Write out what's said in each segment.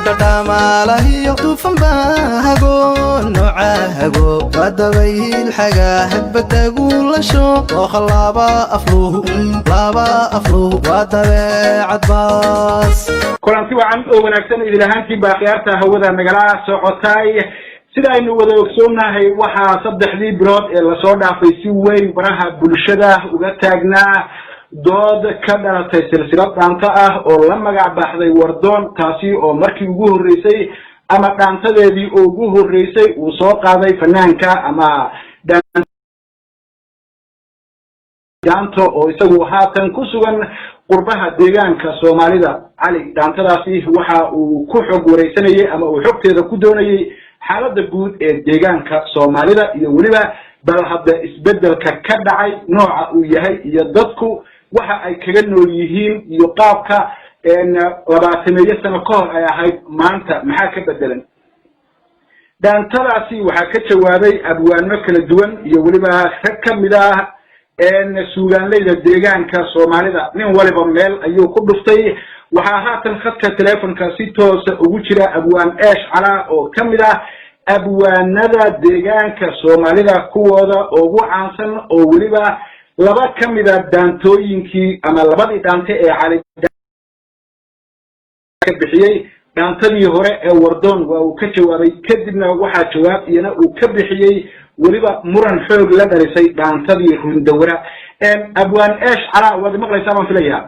Dhadhamaalahiyo duufanbaahago noocahago waa dabayl xagaa hadbadaguulasho dooqa laba afluhu, laba afluhu waa dabeecad baas. Kulanti wacan oo wanaagsan idil ahaantiin baa khiyaarta hawada nagala socotay. Sida aynu wada ogsoonnahay, waxaa 3dii bilood ee lasoo dhaafay si weyn baraha bulshada uga taagnaa dood ka dhalatay silsilad dhaanto ah oo la magac baxday Wardoon, taasi oo markii ugu horreysay ama dhaantadeedii ugu horreysay uu soo qaaday fanaanka ama Dhaanto oo isagu haatan ku sugan qurbaha deegaanka Soomaalida. Cali Dhaantadaasi waxa uu ku xog wareysanayay ama uu xogteeda ku doonayay xaaladda guud ee deegaanka Soomaalida iyo weliba bal hadda isbeddelka ka dhacay nooca uu yahay iyo dadku waxa ay kaga nool yihiin iyo qaabka 20-meeyo sano ka hor ay ahayd maanta maxaa ka bedelan. Dhaantadaasi waxaa ka jawaabay abwaano kala duwan iyo weliba rag ka mid ah suugaanleyda deegaanka Soomaalida. Nin waliba meel ayuu ku dhuftay. Waxaa haatan khadka telefonka si toosa ugu jira abwaan Eesh Calaa oo ka mid ah abwaanada deegaanka Soomaalida kuwooda ugu caansan, oo weliba laba ka mida dhaantooyinkii ama labadii dhaante ee Cali ka bixiyey. Dhaantadii hore ee Wardoon waa uu ka jawaabay, kadibna waxaa jawaab iyana uu ka bixiyey, weliba muran xoog la dhalisay, dhaantadii Rundawara. Abwaan Eesh Calaa, waad maqlaysaa baan filayaa.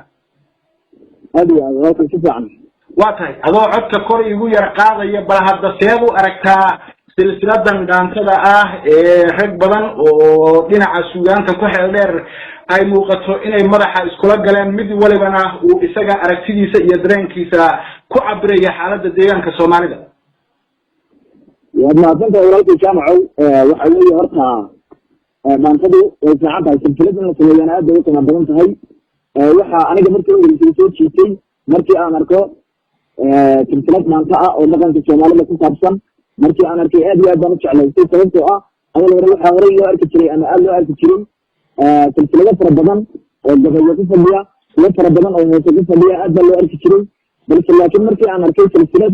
Aad iyo aad, walaalkay, si fiican. Waa tahay, adoo codka kor igu yar qaadaya, bal hadda seed u aragtaa silsiladan dhaantada ah ee rag badan oo dhinaca suugaanta ku xeel dheer ay muuqato inay madaxa iskula galeen, mid walibana uu isaga aragtidiisa iyo dareenkiisa ku cabiraya xaaladda deegaanka Soomaalida? Waad mahadsantahay, walaalkay Jaamacow. Waxa weeye, horta dhaantadu way fiican tahay, silsilad in la sameeyana aad bay u qiimo badan tahay. Waxa aniga markii u horeysay soo jiitay markii aan arko silsilad dhaanto ah oo dhaqanka Soomaalida ku saabsan, markii aan arkay aad iyo aad baan u jeclaystay, sababtoo ah awal hore waxaa horey loo arki jiray ama aad loo arki jiray silsilado fara badan oo gabayo ku fadhiya, kuwo fara badan oo heese ku fadhiya, aad baa loo arki jiray. Balse laakiin markii aan arkay silsilad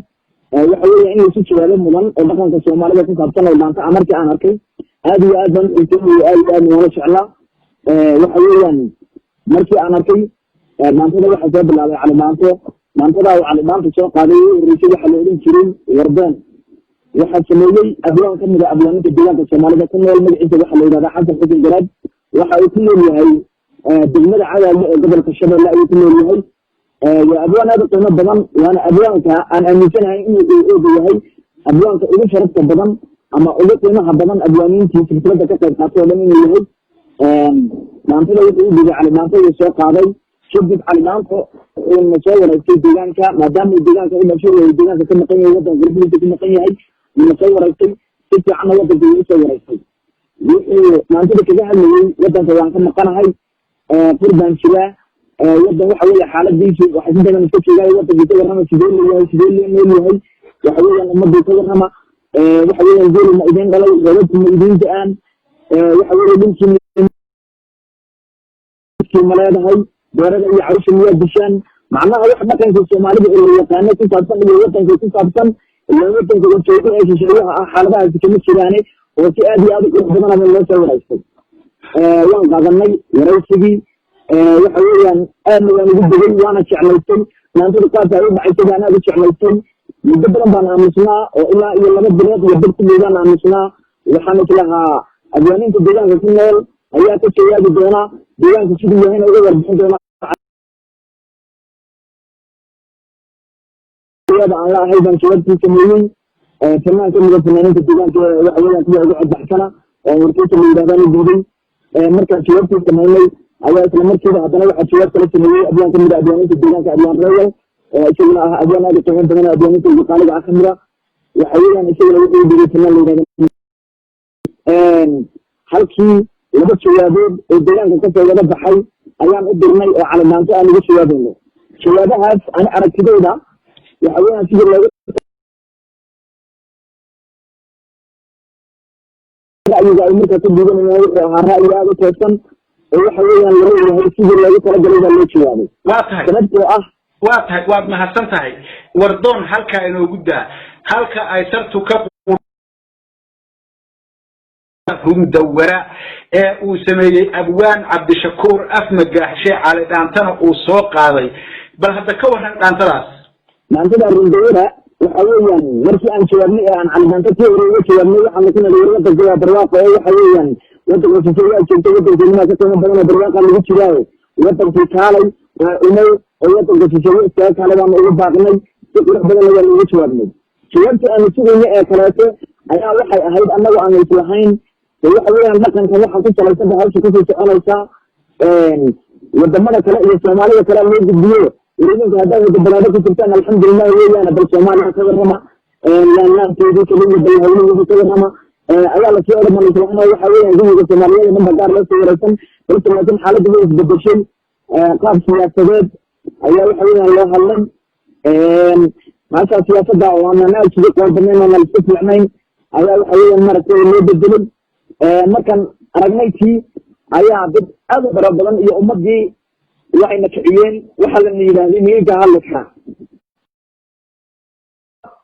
waxa weeye in laisu jawaabo mudan oo dhaqanka Soomaalida ku saabsan oo dhaanta ah, markii aan arkay aad iyo aad baan uxiiseynayay, aad iyo aad noola jeclaa. Waxa weeyaan, markii aan arkay dhaantada waxaa soo bilaabay Cali Dhaanto. Dhaantadaa uu Cali Dhaanto soo qaaday ugu horreysay waxaa la odhan jiray Wardoon. Waxaa sameeyey abwaan kamid a abwaaninta deegaanka Soomaalida ku nool. Magaciisa waxaa la yidhahdaa Xasan Xuseen Garaad. Waxa uu ku nool yahay degmada Cadaadle ee gobolka Shabeelle ayuu ku nool yahay. Waa abwaan aad u qiimo badan, waana abwaanka aan aaminsanahay inuu uu ooga yahay abwaanka ugu sharafta badan ama ugu qiimaha badan abwaaniintii silsilada ka qayb qaatay oo dhan inuu yahay. Dhaantada wuxuu u dhigay Cali Dhaanto uu soo qaaday. Kadib Cali Dhaanto uuna soo wareegtay deegaanka, maadaama uu deegaanka u dhashay oo deegaanka ka maqan yahay, waddanka gurbihiisa ku maqan yahay, uuna soo wareegtay, si fiicanna waddanka ugu soo wareegtay. Wuxuu dhaantada kaga hadlayay: waddanka waan ka maqanahay, qur baan jiraa, waddan waxa weeye xaaladiisu waxay si badan iska joogaay. Waddankii ka warrama, sidee loo yahay, sidee loo nool yahay, waxa weeyaan ummadii ka warrama, waxa weeyaan geeli ma idin dhalay, roobabku ma idin da-aan, waxa weeye dhulkii ma leedahay, beerada iyo cawsha miyaa dishaan. Macnaha wax dhaqanka Soomaalida oo la yaqaano ku saabsan iyo waddanka ku saabsan, ila waddanka uu joogo ee shisheeyaha ah xaaladahaasi kama jiraane, oo si aad iyo aad u qurux badanaba loo soo waraystay. Waan qaadanay waraysigii. Waxa weeyaan, aadna waan ugu degay, waana jeclaystay dhaantada qaabka ay u dhacaysay baan aad u jeclaystay. Muddo badan baan aamusnaa, oo ilaa iyo 2 bilood iyo bar ku dhow baan aamusnaa. Waxaan islahaa abwaaniinta deegaanka ku nool ayaa ka jawaabi doona, deegaanka siduu yahayna uga warbixin doona. Aan la ahay baan jawaabtii sameeyey. Fanaan kamida fanaaniinta deegaanka, waxa weeyaan kuwa ugu codbaxsana oo warkiisa la yidhahdaan u diiday. Markaan jawaabtii samaynay ayaa isla markiiba haddana waxaa jawaab kala sameeyey abwaan kamid a abwaaniinta deegaanka, abwaan Royal, oo isaguna ah abwaan aad u qiimo badan oo abwaaniinta ugu qaaliga ah kamid a. Waxa weeyaan, isaguna wuxuu u dhigay fanaan la yidhahdo. Halkii laba jawaabood oo deegaanka kasoo wada baxay ayaan u dirnay oo Cali Dhaanto aan uga jawaabayno. Jawaabahaas ani aragtidooda waxa weeyaan sidii looga ra'yiga ay markaa ka duuganayaan wuxuu ahaa ra'yi aada u toosan, oo waxa weeyaan laleeyahay sidii loogu talagalay baa loo jawaabay. Waa tahay. Sababtoo ah Waa tahay, waad mahadsan tahay. Wardoon halkaa inoogu daa, halka ay sartu ka Rundawara ee uu sameeyey abwaan Cabdishakuur Afmagaaxshe, Cali Dhaantana uu soo qaaday. Bal hadda ka waran dhaantadaas. Dhaantada Rundawara waxa weeyaan, markii aan jawaabnay ee aan Cali Dhaanto tii hore uga jawaabnay, waxaanu ku nidhi: war, wadanka waa barwaaqo oo waxa weeyaan wadanka shishe waa joogta, wadankeenimaa ka qiimo badan oo barwaaqa lagu jiraayo. Wadankii kaalay oo imow oo wadanka shisheeye iskaga kaalay baanu ugu baaqnay. Si qurux badanna waanu uga jawaabnay. Jawaabtii aanu sugayna ee kaleeto ayaa waxay ahayd, annagu aanu islahayn de waxa weeyaan dhaqankan waxaa ku salaysan ba hawsha kusii soconaysaa, wadamada kale iyo Soomaalida kale loo gudbiyo. Waridinka haddaad wada balaado ku jirtaan, alxamdulilah weeyaan, bal Soomaaliya ka warrama, laanlaanteedii kale iyo bal hawlaheedii ka warrama ayaa lasii odhan baan islahayn. Oo waxa weeyaan guriga Soomaaliyeed dhan ba gaar loo soo wareysan, balse laakiin xaaladdu way isbedeshay. Qaab siyaasadeed ayaa waxa weeyaan loo hadlay. Maasha siyaasadda oo aanan aad isugu qoobanayn oona isku fiicnayn ayaa waxa weeyaan maaragtay loo bedelay. Markaan aragnay tii ayaa dad aad u fara badan iyo ummadii waxayna kiciyeen. Waxaa lana yidhaahday: "Miyinka hadli karaa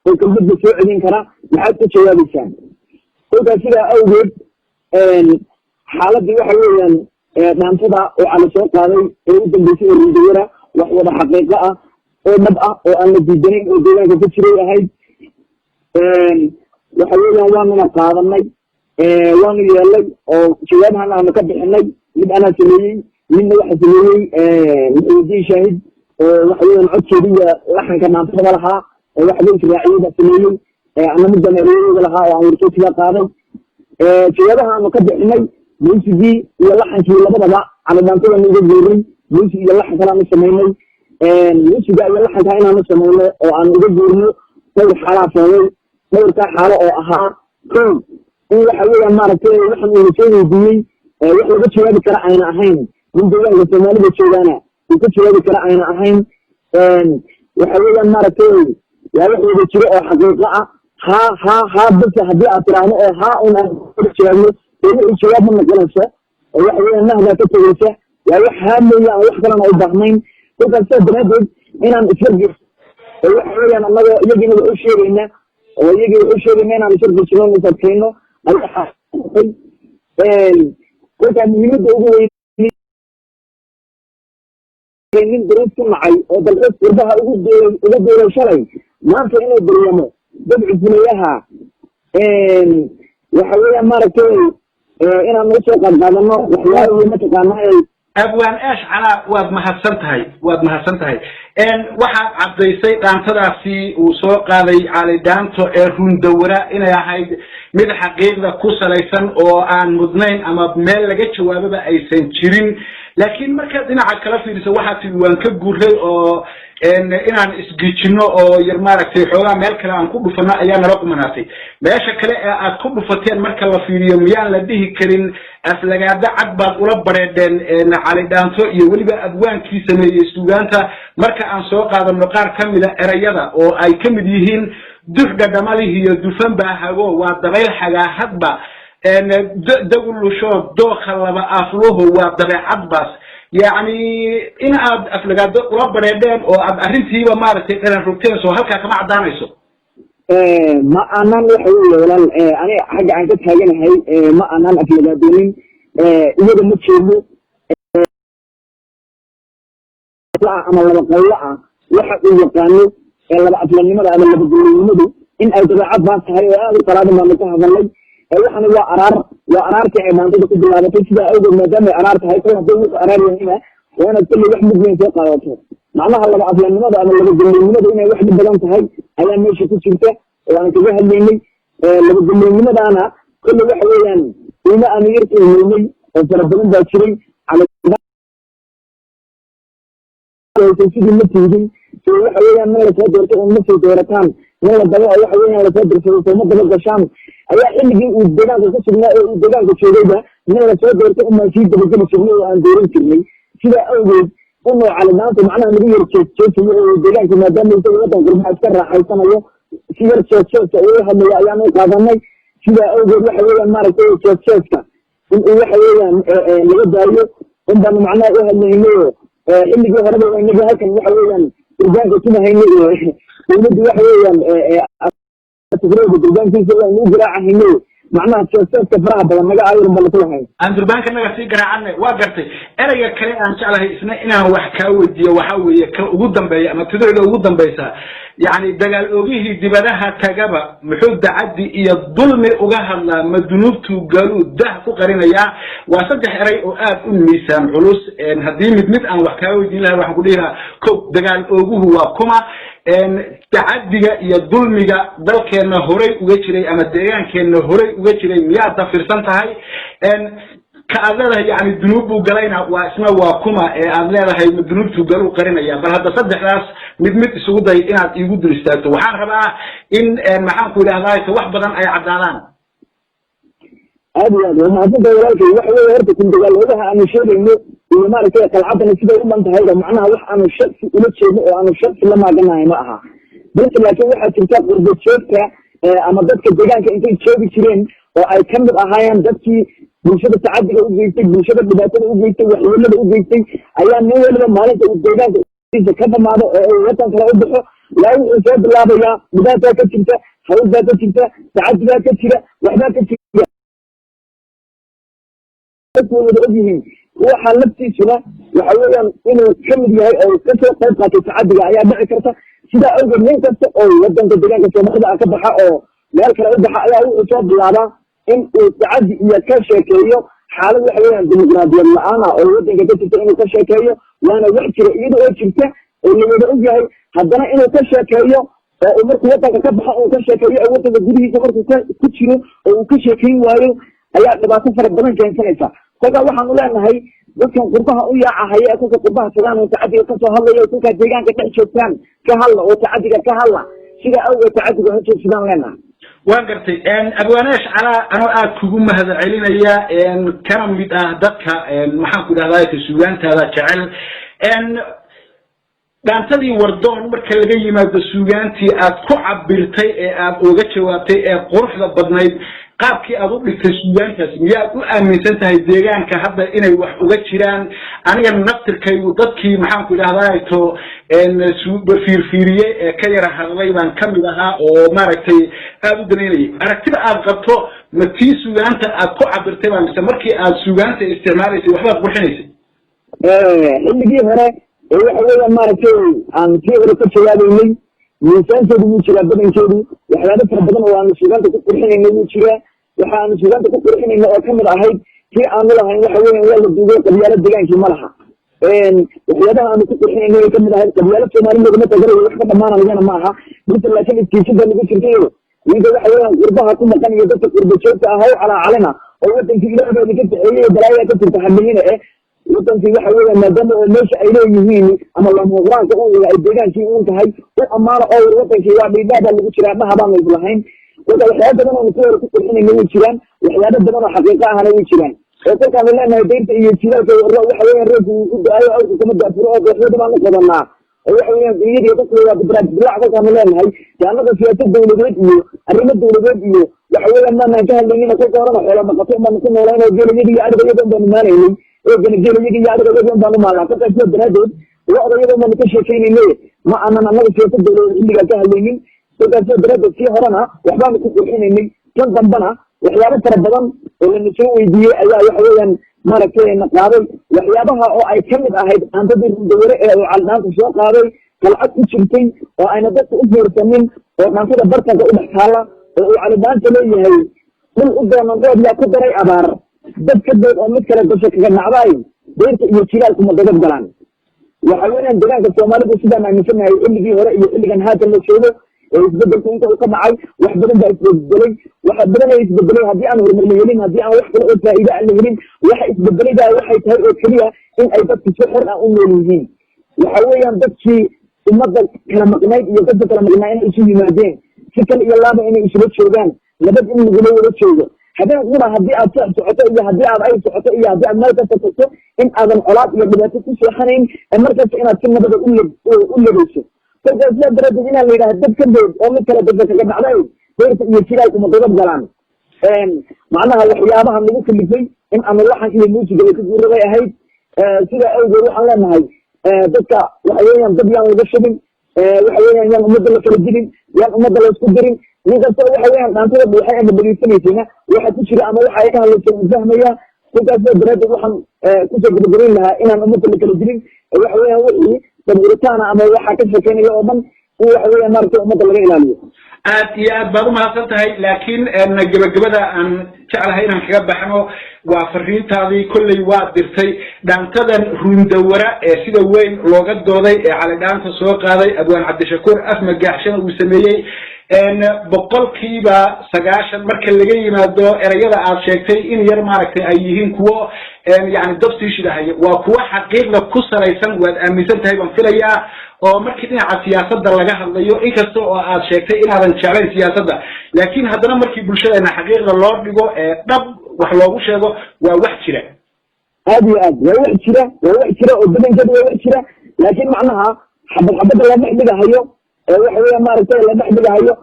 oo kelmadda soo celin kara? Maxaad ku jawaabaysaan?" Kolkaas sidaa awgeed xaaladii waxa weeyaan dhaantada oo Cali soo qaaday ee u dambeysay oo Rundawara wax wada xaqiiqo ah oo dhab ah oo aan la diidanayn oo deegaanka ku jiray ahayd. Waxa weeyaan waanuna qaadanay, waanu yeelay oo jawaabhan aanu ka bixinay. Mid anaa sameeyey, midna waxa sameeyey Muxuudiin Shaahid oo waxa weeyaan codkeedi iyo laxanka dhaantada lahaa oo waxa israaciyey baa sameeyey. Ana middan ereyadooda lahaa oo aan warkeysiga qaaday. Jawaabaha aanu ka bixinay, muusigii iyo laxankii labadaba Cali dhaantada uga guuray. Muusig iyo laxan kale aanu samaynay. Muusiga iyo laxanka inaanu samayno oo aan uga guurno dhowr xaalaa sababay. Dhowrkaa xaalo oo ahaa: kow, in waxa weeyaan maaragtay waxan uuna soo weydiiyey wax laga jawaabi kara ayna ahayn, nin deegaanka Soomaalida joogaana uu ka jawaabi kara ayna ahayn. Waxa weeyaan maaragtay waa wax wada jiro oo xaqiiqo ah. Haa, haa, haa bas haddii aad tiraahdo oo haa un aan jawaabno, dee wixii jawaab ma noqonayso oo waxa weeyaan nahdaa ka tegeysa. Waa wax haameeya aan wax kalena u baahnayn. Kolkaas sidaa daraaddeed inaan isfargis oo waxa weeyaan annagoo iyagiina wax u sheegayna oo iyagii wax u sheegayna inaan isfargisno, is adkayno ayaa. Kolkaa muhiimadda ugu weyn, nin duruuf ku nacay oo dalxiis qurbaha ugu duulay, uga duulay shalay, maanta inuu daryamo dabci fuleyaha, waxa weeyaan maaragtay inaan usoo qaadqaadano waxyaabihii mataqaanaa. Abwaan Eesh Calaa, waad mahadsan tahay, waad mahadsan tahay. Waxaad caddaysay dhaantadaasi uu soo qaaday Cali Dhaanto ee Rundawara inay ahayd mid xaqiiqda ku salaysan oo aan mudnayn ama meel laga jawaababa aysan jirin. Laakiin markaad dhinaca kala fiiriso, waxaad tidhi waan ka guuray oo inaan isgijino oo yar maaragtay xoogaa meel kale aan ku dhufano ayaa nala qumanaatay. Meesha kale ee aad ku dhufateen marka la fiiriyo, miyaan la dhihi karin aflagaado cad baad ula bareedheen Cali Dhaanto iyo weliba abwaankii sameeyey suugaanta, marka aan soo qaadano qaar ka mida erayada oo ay ka mid yihiin "Dux dhadhamalih" iyo "Dufan baa hago", "Waa dabayl xagaahadba", "Dagulusho", "Dooka laba afluhu", "Waa dabeecad baas"? Yacni in aad aflagaado ula bareedheen oo aad arrintiiba maaragtay dhalan rogteen, soo halkaa kama caddaanayso? Ma aanan, waxa weeye walaal, ani xagga aan ka taaganahay ma aanan aflagaadoonin. Iyaga ma jeedno ama laba qawlo ah. Waxa uu yaqaano ee laba aflanimada ama laba gullinimadu in ay dabeecad baas tahay oo aad u qalaadan baanu ka hadalnay. Waxana waa araar, waa araartii ay dhaantada ku bilaabatay. Sidaa awgeed, maadaama ay araar tahay, kol haddii wuxuu araar yahayna, waa inaad kolley wax mid weyn soo qaadato. Macnaha laba aflanimada ama laba gullinimada inay wax dhib badan tahay ayaa meesha ku jirta oo aan kaga hadlaynay. Laba gullinimadaana kolley waxa weeyaan qiimo aanu yar qiimeynay oo fara badan baa jiray. Sidii ma tiidin so waxa weeyaan nin lasoo doortay un ma sii doorataan, nin la daba oo waxa weeyaan lasoo dirsaday sooma daba gashaan ayaa xilligii uu deegaanka ku sugnaa ee uu deegaanka joogayba nin lasoo doortay unbaan sii dabageli jirnay oo aan dooran jirnay. Sidaa awgeed inuu Calidaantu macnaha nagu yar jees jeesayo oo deegaanka, maadaama isaga waddan qurbaha iska raaxaysanayo, si yar jees jeeska uga hadlayo ayaan u qaadanay. Sidaa awgeed waxa weeyaan maaragtay jees jeeska in uu waxa weeyaan laga daayo un baanu macnaha u hadlaynayo. Xilligii horeba inagii halkan waxa weeyaan Durbaanka tumahayno iyo dowladdu waxa weeyaan tigrayga durbaankiisa waanu u garaacahayno, macnaha seeseedka faraha badan naga ayarun ba laku lahayn. Aan durbaanka naga sii garaacana, waa gartay. Ereyga kale aan jeclahay isna inaan wax kaa weydiiyo waxa weeye kan ugu dambeeya ama tuducda ugu dambeysa, yacni dagaal ogihii dibadaha tagaba muxuu dacaddi iyo dulmi uga hadlaa? Ma dunuubtuu galuu dah ku qarinayaa? Waa saddex erey oo aad u miisaan culus. Haddii mid mid aan wax kaa weydiin lahaa, waxaan ku dhihi lahaa: ko, dagaal oguhu waa kuma? Tacadiga iyo dulmiga dalkeenna horay uga jiray ama deegaankeenna horay uga jiray miyaad dafirsan tahay? Ka aad leedahay yani dunuub buu galayna waa isna waa kuma ee aad leedahay ma dunuubtuu galuu qarinaya? Bal hadda saddexdaas mid mid isugu day inaad iigu dul istaagto. Waxaan rabaa in, maxaan ku idhahdaa, wax badan ay caddaadaan. Aad iyo aad waa mahadsantahay, walaalkay. Waxa weeye horta kun dagaaloodaha aanu sheegayno iyo maaragtay qalcaddana siday u dhan tahayba, macnaha wax aanu shaksi ula jeedno oo aanu shaksi la maaganahay ma aha, balse laakiin waxaa jirta qurba joogta ama dadka deegaanka intay joogi jireen oo ay ka mid ahaayeen dadkii bulshada tacadiga u geystay, bulshada dhibaatada u geystay, waxyeelada u geystay, ayaa nin waliba maalinta uu deegaanka ka dhamaado oo uu wadan kale u baxo, waa wuxuu soo bilaabayaa dhibaataa ka jirta, hawlbaa ka jirta, tacadigaa ka jira, waxbaa ka jira. Dadku way wada og yihiin. Waxa laftiisuna waxa weeyaan inuu ka mid yahay oo kasoo qayb qaatay tacadiga ayaa dhici karta. Sidaa awgeed nin kasta oo wadanka deegaanka Soomaalida ah ka baxa oo meel kale u baxa ayaa wuxuu soo bilaabaa in uu tacadi iyo ka sheekeeyo xaalad waxa weeyaan dimuqraadiyad la-aan ah oo wadanka ka jirta inuu ka sheekeeyo. Waana wax jira, iyada oo jirta oo la wada og yahay, haddana inuu ka sheekeeyo oo uu markuu wadanka ka baxo uu ka sheekeeyo oo wadanka gudihiisa markuu ka ku jiro oo uu ka sheekeyn waayo ayaa dhibaato fara badan keensanaysa. Kolkaa waxaanu leenahay dadkan qurbaha u yaacahaya ee kolka qurbaha tagaan oo tacadiga kasoo hadlaya, kolkaa deegaanka dhex joogtaan ka hadla oo tacadiga ka hadla. Sidaa awgeed tacadiga ha joogsadaan leenahay. Waan gartay, abwaaneesh Calaa. Anoo aad kugu mahad celinaya, kana mid ah dadka, maxaan ku idhahdaa, suugaantaada jecel, dhaantadii Wardoon marka laga yimaado, suugaantii aad ku cabirtay ee aad uga jawaabtay ee quruxda badnayd, qaabkii aad u dhigtay suugaantaas, miyaad u aaminsan tahay deegaanka hadda inay wax uga jiraan? Aniga naftirkaygu dadkii, maxaan ku idhahdaa, to fiirfiiriyey ee ka yara hadlay baan kamid ahaa oo maaragtay aada u danaynayay. Aragtida aad qabto ma tii suugaanta aad ku cabirtay baa, mise markii aad suugaanta isticmaalaysay waxbaad qurxinaysay? Xilligii hore ee waxa weeyaan maaragtay aan tii hore ka jawaabaynay, miisaankeedu wuu jiraa, badankeedu waxyaabo fara badan oo aanu suugaanta ku qurxinayna wuu jiraa. Waxa aanu suugaanta ku qurxinayna oo kamid ahayd tii aanu lahayn waxa weeyaan waa la duugay qabyaalo degaankii ma laha. Waxyaabaha aanu ku qurxinayna way kamid ahayd. Qabyaalo Soomaali laguma tagarayo, wax ka dhamaanayana ma aha, balse laakiin iskiisada lagu jirtayo ninka waxa weeyaan qurbaha ku maqan iyo dadka qurba joogta ah haw calaacalina oo wadankii Ilaah baa idinka kaxeeyey, balaayaa ka jirta hadhihina wadankii waxa weeyaan maadaama oo meesha ay leeyihiin ama lamuqraanka u ay deegaankii uun tahay, u ammaano oo war wadankii waa dhiidhaa baa lagu jiraa dhaha baanu islahayn. Kolka waxyaaba badan oonu ku hore ku qurxinayna way jiraan, waxyaaba badan oo xaqiiqo ahna way jiraan oo kolkaanu leenahay dayrta iyo jilaalka waxa weeyaan roobku uu u da-ayo, awrka kama daafuro oo dooxyada baanu qodanaa oo waxa weeyaan dunyada dadku waa bidraad dilaac. Kolkaanu leenahay dee annaga siyaasad dawladeed iyo arrimo dawladeed iyo waxa weeyaan maanaan ka hadlaynina. Kolka horena xoola dhaqato baanu ku noolayn oo geelayada iyo adhiga baanu maalaynay oo geelayaga iyo adhiga baanu maalnaa. Kolkaas sidaa daraaddeed lo-da iyadoo baanu ka sheekaynayne, ma aanan annaga siyaasad dawladeed xilligaa ka hadlaynin. Kolkaas sidaa daraaddeed sii horena waxbaanu ku qurxinaynay, tan dambana waxyaabo fara badan oo lana soo weydiiyey ayaa waxa weeyaan maaragtay na qaaday. Waxyaabaha oo ay kamid ahayd dhaantadii Rundaware ee uu Caldhaanta soo qaaday, qalcad ku jirtay oo ayna dadka u fiirsanin oo dhaantada bartanka u dhex taalla oo uu Calidhaanta leeyahay: "Dhul u doonan roob yaa ku daray abaar, dad ka dood oo mid kale gasho kaga dhacdaay, deyrta iyo jilaalkuma dadab galaan." Waxa weeyaan deegaanka Soomaalidu sidaan aaminsanahay xilligii hore iyo xilligan haatan la joogo ee isbedelku inta uu ka dhacay, wax badan baa isbedelay. Waxa badan ee isbedelay, haddii aan horumar la helin, haddii aan wax kale oo faa'iide aan la helin, waxa isbedelay baa waxay tahay oo keliya in ay dadku si xor ah u nool yihiin. Waxa weeyaan dadkii ummadda kala maqnayd iyo dadka kala maqnaa inay isu yimaadeen, si kal iyo laaba inay isula joogaan, nabad in lagula wada joogo. Habeen qura haddii aad socod socoto iyo haddii aad ay socoto iyo haddii aad meel kasta tagto, in aadan colaad iyo dhibaato ku seexanayn ee markasta inaad si nabada u labeyso. Kolkaas sidaa daraaddeed inaan la yidhaha dad ka bood oo mid kale dadka kaga dhacday, deyrta iyo jilaalkuma dadab galaan, macnaha waxyaabaha nagu kalifay in aanu laxan iyo muusiga ka guurabay ahayd. Sidaa awgeed waxaan leenahay Dadka waxa weeyaan dad yaan laga shubin, waxa weeyaan yaan ummadda la kala dilin, yaan ummadda la isku dirin. Nin kasta waxa weeyaan dhaantada dhuuxay ama dhegeysanaysayna waxa ku jira ama waxa ay ka hadlaysa uu fahmaya. Kolkaas daraaddeed waxaan kusoo gabagabayn lahaa inaan ummadda la kala dilin. Waxa weeyaan wixii dabuuritaana ama waxa ka sheekeynaya oo dhan in waxa weeyaan maaragtay ummadda laga ilaaliyo. Aad iyo aad baad umahadsan tahay, laakiin gabagabada aan jeclahay inaan kaga baxno waa fariintaadii kolley waa dirtay dhaantadan Ruundawara ee sida weyn looga dooday ee Cali Dhaanta soo qaaday, Abwaan Cabdishakuur Afmagaaxshana uu sameeyey. 90% marka laga yimaado erayada aad sheegtay in yar maaragtay ay yihiin kuwo yani dab sii shidahaya, waa kuwo xaqiiqda ku salaysan, waad aaminsan tahay baan filayaa, oo markii dhinaca siyaasadda laga hadlayo, inkasta oo aad sheegtay inaadan jeclayn siyaasadda, laakiin haddana markii bulshadeena xaqiiqda loo dhigo ee dhab wax loogu sheego, waa wax jira. Aad iyo aad, waa wax jira, waa wax jira oo badankeedu waa wax jira, laakiin macnaha xabad xabadda la dhex dhigahayo ee waxa weya maaragtay la dhex dhigahayo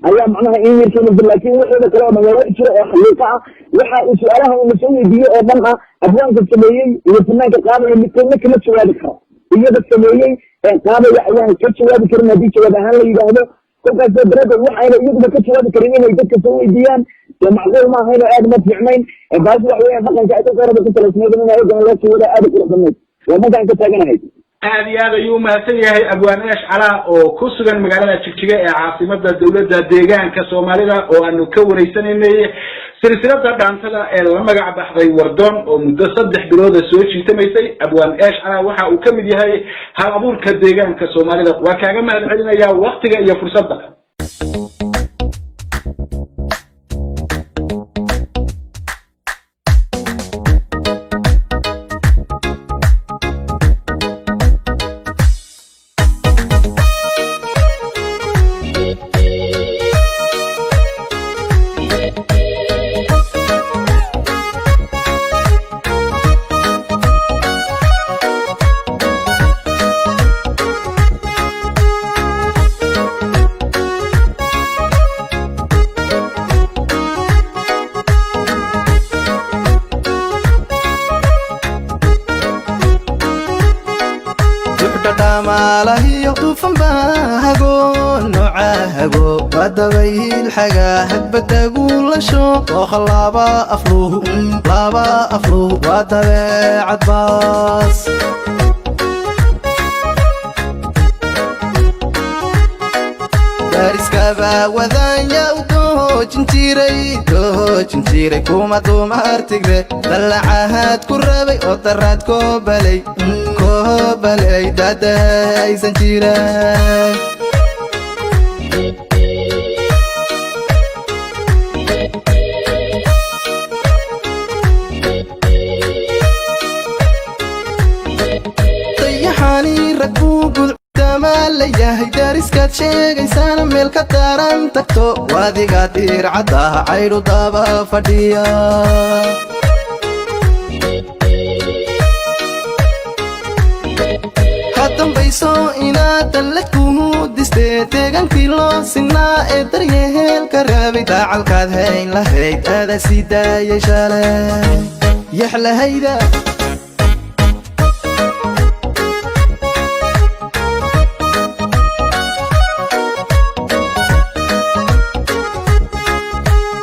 ayaa macnaha in yar keenaysa, laakiin waxooda kale oo dhan waa wax jira oo xaqiiqo ah. Waxa uu su-aalaha uuna soo weydiiyey oo dhan ah, abwaanka sameeyey iyo fanaanka qaadaya midkoodna kama jawaabi karo. Iyada sameeyey ee qaadaya ayaan ka jawaabi karin haddii jawaab ahaan la yidhaahdo. Kolkaas daraaddeed waxayna iyaguba ka jawaabi karin inay dadka soo weydiiyaan dee macquul ma ahayn oo aad ma fiicnayn. Baas waxa weeyaan dhaqanka ay dadka horeba ku salaysnayd in ayagana loo sii wada aad u qurux badnayd, waa markaan ka taaganahay. Aad iyo aad ayuu umahadsan yahay Abwaan Eesh Calaa oo ku sugan magaalada Jigjiga ee caasimada dowladda deegaanka Soomaalida, oo aanu ka wareysanaynay silsilada dhaantada ee la magac baxday Wardoon oo muddo 3 bilooda soo jiitamaysay. Abwaan Eesh Calaa waxa uu ka mid yahay hal abuurka deegaanka Soomaalida. Waa kaaga mahad celinayaa waktiga iyo fursadda. Duxdhadhamaalahiyo duufanbaahago noocahago waa dabayl xagaa hadbadaguulasho dooqa laba afluhu, laba afluhu waa dabeecad baas. Dariskaba wadanya u doojin jiray, doojin jiray kuma dumar tigre dallacahaad ku rabay oo daraad koobalay, koobalay dadaysan jiray. Dayaxani rag buu gudcdamaalayahay, dariskaad sheegaysaana meel ka daran tagto, waadiga diircaddaha caydhu daba fadhiya. Ha dambayso inaad dallad kuhu distee deegaankii loo sinaa ee daryeelka rabay, daacalkaad hayn lahayd adaa sii daayay shalay yaxlahayda.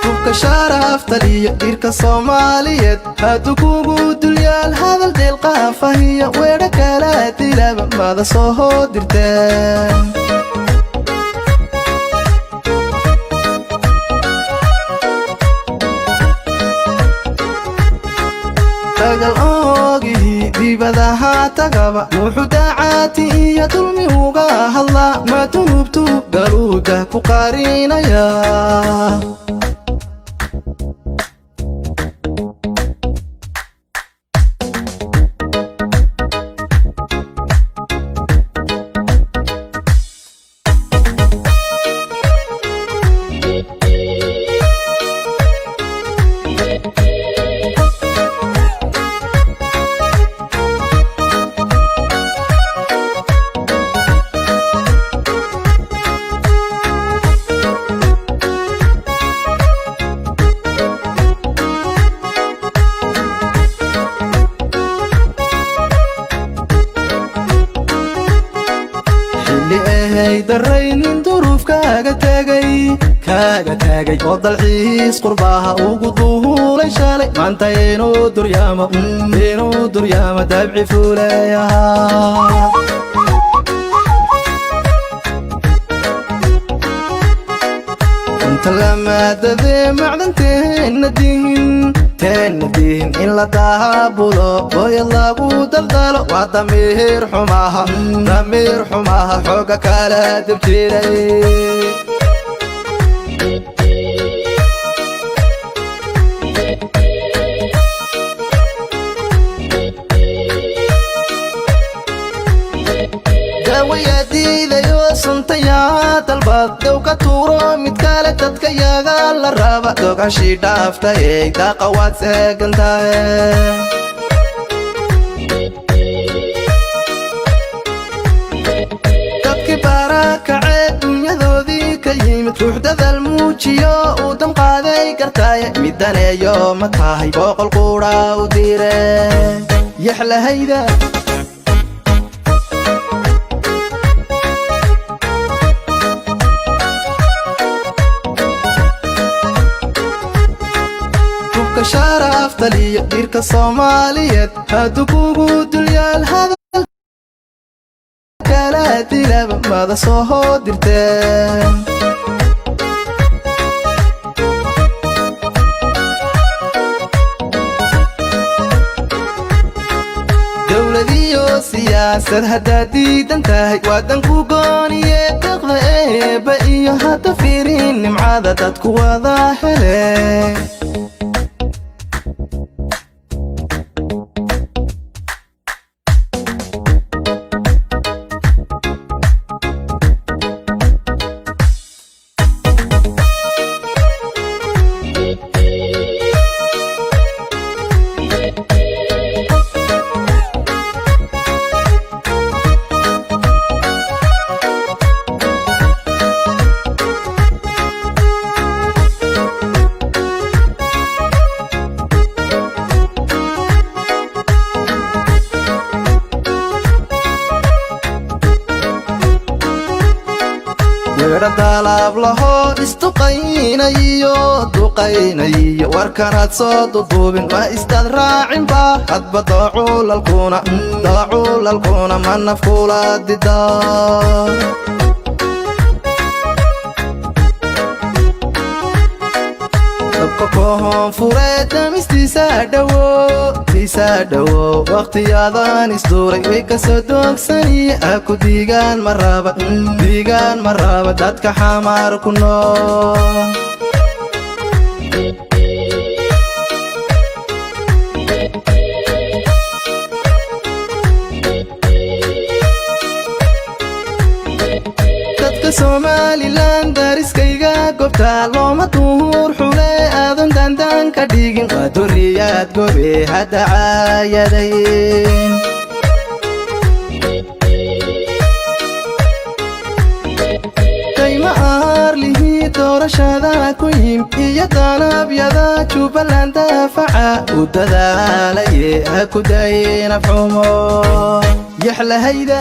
Hubka sharaftaliyo dhirka Soomaaliyeed hadduu kugu dulyaal hadal deelqaafahiyo weedho kala dilaba mada soo hoodirteen. Dagal oogihii dibadaha tagaba wuxuu dacaati iyo dulmi uga hadlaa, ma dunubtu galuuda ku qarinaya. Intay daraynin duruuf kaaga tegay, kaaga tagay oo dalxiis qurbaha ugu duulay shalay, maanta inuu duryaamo, inuu duryaamo dabci fuulayaha. Inta lamaadadee macdanteenna dihin, teenna dihin, in la daabulo booyad lagu daldalo waa damiir xumaha, damiir xumaha xooga kala dib jiray. Daawayaa diidayo suntayaa dalbad dow ka tuuro mid kale, dadka yaga la raba dogashii dhaaftay daaqa waad seegantahe. Dadkii barakacee dunyadoodii ka yimid, ruux dadaal muujiyo uu damqaaday gartaaye, midaneeyo ma tahay 100 quudha u diire yaxlahayda. Hubka sharaftaliyo dhirka Soomaaliyeed hadduu kugu dulyaal, hadal kala dilaba mada soo dirteen. Dowladiyo siyaasad haddaad diidan tahay, waadan ku gooniye deeqda eebba iyo hadda fiirin nimcada dadku wada hele. Weedha dalaab lahoo isduqaynayo duqaynayo, warkanaad soo duduubin ma istaad raacinba, hadba daaculalkuna, daaculalkuna ma nafkula dida. Dabka koonfuree damistiisa dhowo, tiisa dhowo, waqtiyadan isduuray way kasoo doogsaniye, aku diigaan ma raba, diigaan ma raba dadka Xamaar ku nool. Dadka Somalilan dariskayga gobta looma duhur xule, aadan daandaan ka dhigin, waa duriyaad gobe hadda caayadayn. Kayma aarlihii doorashada ku yim iyo danabyada Jubbaland daafaca u dadaalaye, ha ku dayin afxumo yaxlahayda.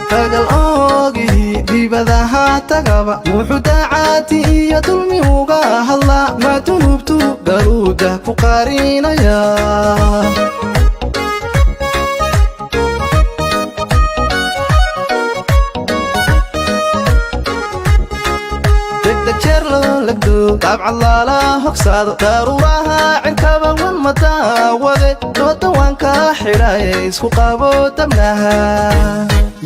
Tagal oogihii dibadaha tagaba wuxuu dacaati iyo dulmi uga hadlaa, ma dunuubtu galuuda ku qarinaya. Degdeg jeer loo lagdo daabcad lala hogsaado, daruuraha cirkaba wan madaawade, dooda waan kaa xidhaye isku qabo dabnaha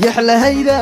yaxlahayda.